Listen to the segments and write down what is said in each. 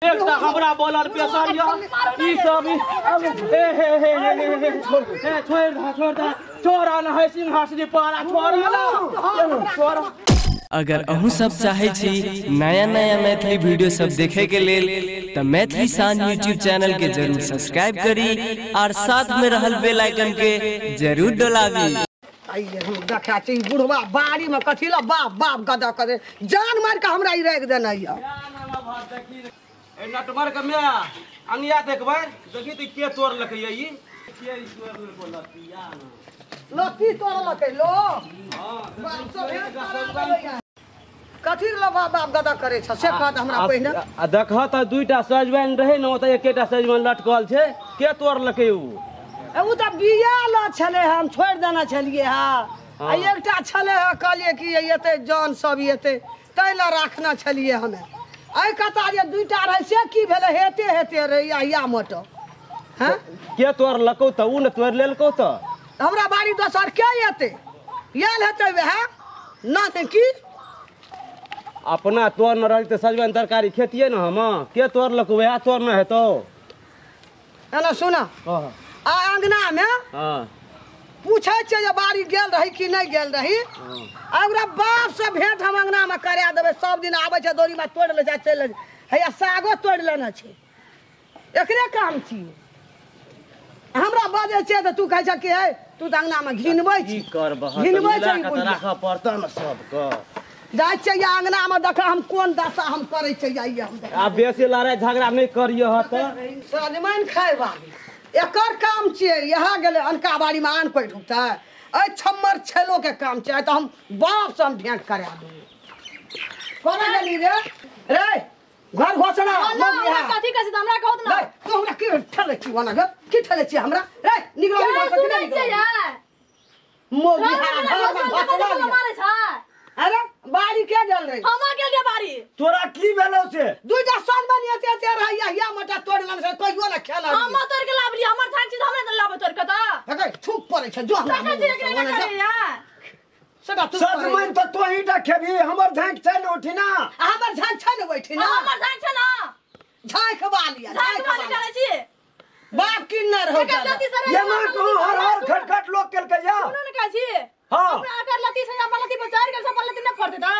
एकटा हमरा बोलल पेशर यऽ ई सब हे हे हे हे हे हे छोड़ दे छोड़ दे छोड़ा न है सिंहासनी पर छोड़ा न छोड़ा। अगर अहूँ सब चाहे छी नया नया मैथिली वीडियो सब देखे के लेल त मैथिली शान यूट्यूब चैनल के जरूर सब्सक्राइब करी और साथ में रहल बेल आइकन के जरूर दबावी। आइए हम देखा छी बुढ़वा बाड़ी में कथी ला बाप बाप गदा करे जान मार के हमरा ई राख देना ये। ए नटवर के my अंगिया देखबै देखी त के तोड़लकै ई के ई तोड़लकै लतिया लत्ती तोड़लकै लो हां कथी ला बाप बाप गदा करे छ से कह हमरा पहिने। आ देखह त दुईटा सजमनि रहे न ओतऽ एकेटा सजमनि लटकल छै के तोड़लकै ऊ? उ त बिया ल छले हम छोड़ देना छलिए हा आ एकटा छले हा कहलिए कि एते जान सब एते तै ला राखना छलिए हमे। ऐ कता जे दुईटा रहे से की भेलै हेते हेते रहे या या मोटो हैं के तोड़लकौ त ऊ न तोड़ लेलकौ त हमरा बाड़ी दोसर के एते आयल हेतै वएह ना त की अपना तोड़ न रहल त सजमनि तरकारी खेतियै न हम के तोड़लकौ वएह तोड़ न हेतौ। एना सुन कह आ अंगना में हां पूछै छै जे बाड़ी गेल रही कि नहीं गेल रही आ ओकरा बाप से भेंट हम अंगना में करा देबै। सब दिन आबै छै दौरी में तोड़ ले जा चलि ले हैया सागो तोड़ लेने छै एकरे काम छियै। हमरा बजै छै तऽ तू कहै छ कि हे तू तऽ अंगना में घिनबै छी की करबह घिनबै छै राखऽ पड़तौ न सबके। जाइ छै अंगना में देख हम कोन दशा हम करै छै आइए हम आ बेसी लड़ाइ झगड़ा नहि करियह तऽ सजमनि खाय बाली एकर काम छियै। यहाँ गेलै अनका बाड़ी में आन कोइ ढुकतै एहि छम्मर छेलो के काम छियै तऽ हम बाप से हम भेंट करा देबै। कोना गेली रे रे घर घोषणा कथी कहै छी हमरा कहू न तू हमरा की ठेलै छी ओना गे की ठेलै छी हमरा रे निकलो घर से सुनै छियै यार मोगी घर में घोषणा मारै छै। अरे बाड़ी के गेल रे हम गेल रे बाड़ी तोरा की भेलौ से दुईटा सजमनि एते एते रहैया या मटा तोड़ लेने से कहियो ना खेला हम तोड़ के लाबली हमर धान चीज हमरा त लाबे तोड़ के त हे थूक पड़ै छै जो हमरा देखै छी एकरा करे यार सदा तू सजमनि त तोही टा खेबी हमर झांक छै न उठी ना हमर झांक छै न बैठी ना हमर झांक छै ना झांक वाली झांक वाली करै छी बाप किन्नर हो ये ना कहूं हर हर खटखट लोग केलकै या सुनू न कहै छी हां हमरा अगर लती से हमर लती पर चढ़ गेल से हमर लती न फोड़ देता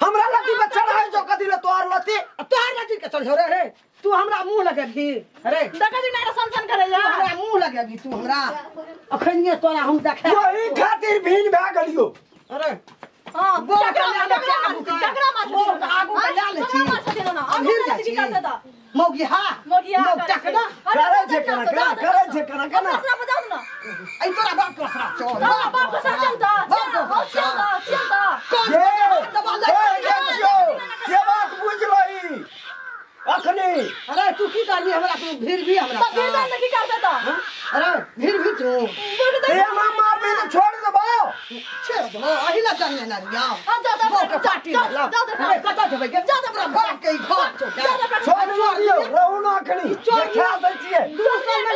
हमरा लती पर चढ़ाई जो कथी ले तोहर लती तोहर लती के चढ़ रे रे तू हमरा मुंह लगेबी रे देखै छी ना सन करे जा हमरा मुंह लगेबी तू हमरा अखनिए तोरा हम देखै वही खातिर भीन भए गेलियो। अरे हां बोल ककरा आगू ककरा मार आगू के ले ले छी मार ना अभी जाइ छी मौगी हा मौगी हा टकना करे छै कना करे छै कना कना अपना बजाउ ना ऐ तोरा बाप के श्राप छौ बाप के श्राप छौ बाप के श्राप चल त कौन से बात बुझलही अखनी। अरे तू की करबी हमरा तू भीड़ भी हमरा त भीड़ त की करतै त अरे भीड़ भी तू ए मामा भी छोड़ देबो छोड़ देबो अही ला जाने ना रिया अब जा जा पार्टी ला अरे कत जेबै के जा हमरा बाप के घर छौ छोड़ दियो रहू ना अखनी देखा दै छियै दू सौ में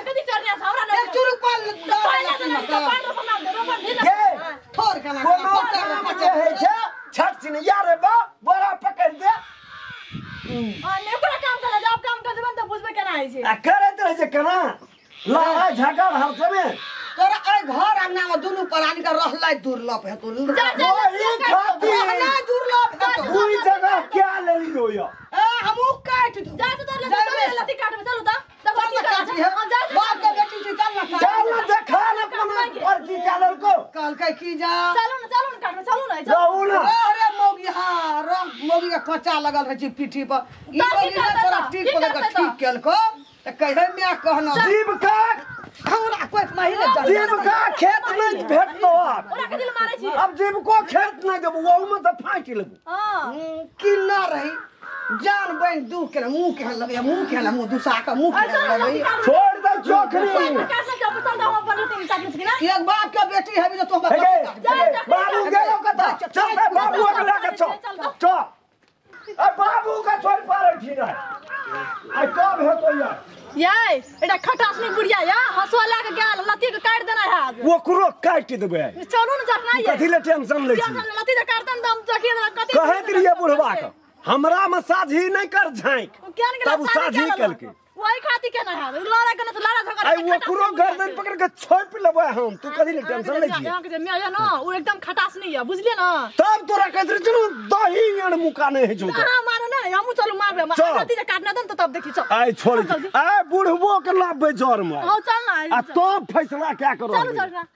कथी चढ़निया हमरा एक चुरुक पाल के थोर केना कोनो काम जे है छै छठ सिनैया रे बा बोरा पकड़ दे हां ने ओकरा काम करे जब काम कर देबन त बुझबे केना होइ छै आ करैत रहै छै केना लड़ाइ झगड़ हर समय तोरा एहि घर अंगना में दुनू प्राणी के रहलै दुर्लभ हेतौ वही खातिर रहलै दुर्लभ हेतौ कोई जगह क्या लेलियो या ए हमहू काटि दू जा त तोर लती काटबे चलू त चल न काटि हे बाप के बेटी छी चल न चल न देखा न कोनो पर की क्या लेलको कहलकै की जा चलू न काटबे चलू न रहू न अरे मौगी हां रह मौगी के कच्चा लगल रहै छै पीठी पर ई मौगी ने तोरा ठीक पर ठीक केलको त कहे my कहना जीविका हमरा कोई महिला जीविका खेत नहीं भेटतो आब ओरा के दिल मारै छी अब जीविको खेत नहीं देबो ओहू में त फाटि लेबो हां की न रही जान बन दू के मुंह के लगैया मुंह के मुंह दुसा के मुंह के लगैया छोड़ दे चोखरी काटना चल चल हम अपन लती काटने छी ना एक बाप के बेटी है तो हमरा बाबू गेलो कता चल बाबू के लके चल चल अ बाबू के छोड़ पार छी ना आ कब हेतो यार याय एटा खटासनी बुढ़िया या हसुआ ला के गेल लती के काट देना है आज ओकरो काटि देबै चलू न जखना कथी ले टेंशन लै छी लती जे काटतन त हम जखिए कथी कहैत रहियै बुढ़वा के हमरा में साझी नहीं कर झांक तब साझी कलके वही खाती केना है लड़ा के न त लड़ा झगड़ा आई ओकरो गर्दन पकड़ के छोप लेबै हम तू कथी ले टेंशन ले छी। अहाँ के जे माय ये ना ओ एकदम खटास नहीं है बुझलिए ना। तब तोरा कहैत रहे छौ दही एहन मुका नहीं होइ छौ। अहाँ मारू ना हमहूँ चलू मारबै चल। जे काटना दम त तब देखी चल। आइ छोड़ आइ बुढ़बो के लाबबै जर में हां चल ना आ तब फैसला क्या करो। चलू चल।